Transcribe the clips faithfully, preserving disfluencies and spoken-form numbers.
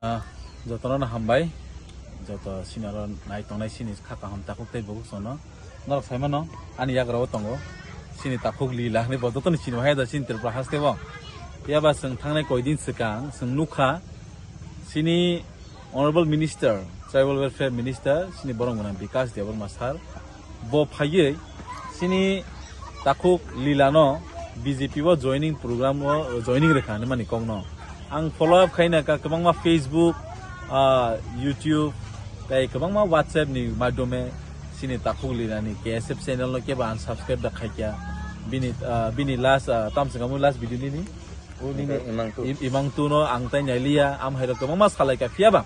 Ah, jotono no hambai, joto sinaro nai tongnai sini kha kaham takhuk tei bukhuk sono. Norok sai mano, ani yagra o tongo. Sini takhuk lila hinwi bo jotoni sini hai da sini Tripura haste bo. Yaba chwng thangnai koi din swkang, chwng nukha, sini Honorable Minister, Tribal Welfare Minister, sini borok mwnang Bikash Debbarma sir. Bo phaiwi sini takhuk lila no B J P o joining program o joining rwkha hinwi mani kok no. Ang follow up khaina ka kwbangma Facebook, ah, YouTube, tei kwbangma WhatsApp ni madhyome sini takhuk lila ni K S F channel no kebo unsubscribe da khaikya. Bini, ah, bini last, ah, tamswkamo last video nini. O nini Imang tu. Im-, imang tu no ang tai nailiya, am hai rok kwbangma salai ka phiya ba.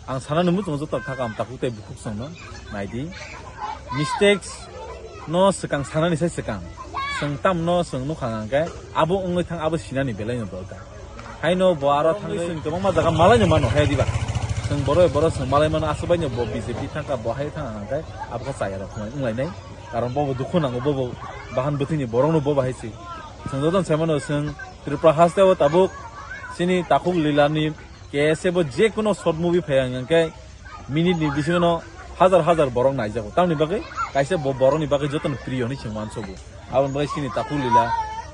Ang sana nungmung tongo joto kha kam takhuk tei bukhuk songno naidi. Mistakes no swkang sanani sai swkang. Chwng tam no chwng nukha hwnkhe abo wngwi thang abo sinani belai no dorkar. Haino bo aro thangwi chwng kwbangma jaga malai no mano hai diba. Chwng borok borok chwng malai mano aswk bai no bo B J P thangkha bo hai thang hwnkhe abo khe chaya rok khwnai wnglainai. Karon bobo dukhu nango bobo bahan bwthwini borok no bo bahai si. Chwng joto sai mano chwng Tripura haste o tabuk sini takhuk lila ni K S F o je kuno short movie phai ang khe minute ni bisingo no hajar hajar borok naijago. Tamni bagwi kaisa bo borok ni bagwi joto no priyo hinwi chwng uansugo. Aboni bagwi sini takhuk lila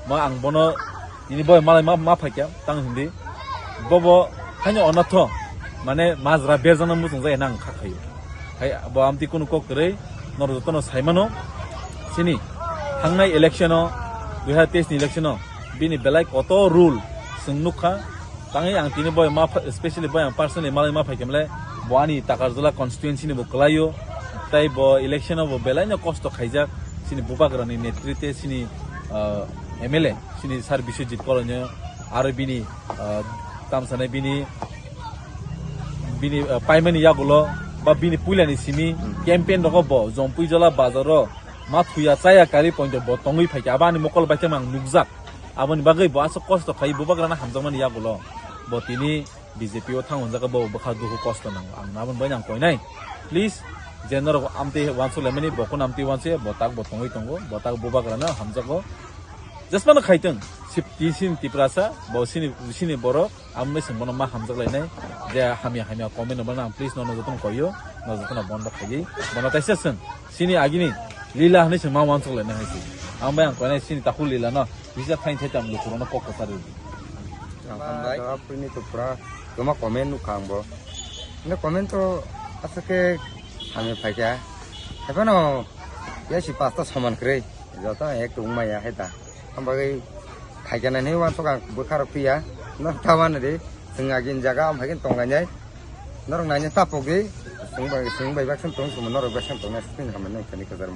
ma ang bono nini boy malai ma, ma phaikya tang hindi. Bobo haino onatho mane majra berjana muchung jai nang kha khayo. Hai bo amtwi kuno kok kwrwi norok joto no sai mano sini thangnai election o dui hajar teis ni election o bini belai kotor rule chwng nukha. Tangwi ang tini boy ma pha-, specially boy ang personally malai ma phaikhe mle bo ani Takarjala constituency ni bo kwlaio. Tai bo election o bo belai no kosto khaijak sini bubagra ni netritwe sini, ah, M L A sini sir Biswajit Koloino aro bini, ah, tamsane bini, bini, ah, paimani yagulo ba bini puilani simi campaign rogo bo Jompui Jola bazaro ma thuya chaya kari pointo bo tongwi phaikhe abo ani mokol baithang ang nukjak. Aboni bagwi bo aswk kosto khai bubagrano hamjakmani yagulo bo tini B J P o thang hwnjak bo bwkha dukhu kosto nango. Ang naboni bai nang koinai. Please, je norok amtwi uansuk laimani bo kun amtwi uanse bo tak bo tongwi tongo, bo tak bubagrano hamjago. Jesmano khaitwng, sip-, sini Tiprasa, bo sini, sini borok, amni sing bono ma hamjak lainai. Je hamya hamya comment no bono ang please nono jotono koio, no jotono bondo khaiwi, bono kaisa sing, sini agini lila hinwi sing ma uansuk lainai hai si. Ang bai ang koinai sini takhuk lila no, bisa thain thai tam lukurokno kok kwchar rw di. Ang hambai. Jawab ini tu pura, cuma komen nukha ang bo. Ini komen tu asal ke kami pakai. Apa no, ya si pasta saman kre, jauh tak ek tu umai ya heta. Ang bagai khaikana ni wan sokang bwkha rok piya, no tawan di, sengagin jaga ang hagin tonglainai. Norok naina tapok di, seng bai, seng bai bak seng tong, sumon norok bak seng tong, na sing hamai nang kani kajar.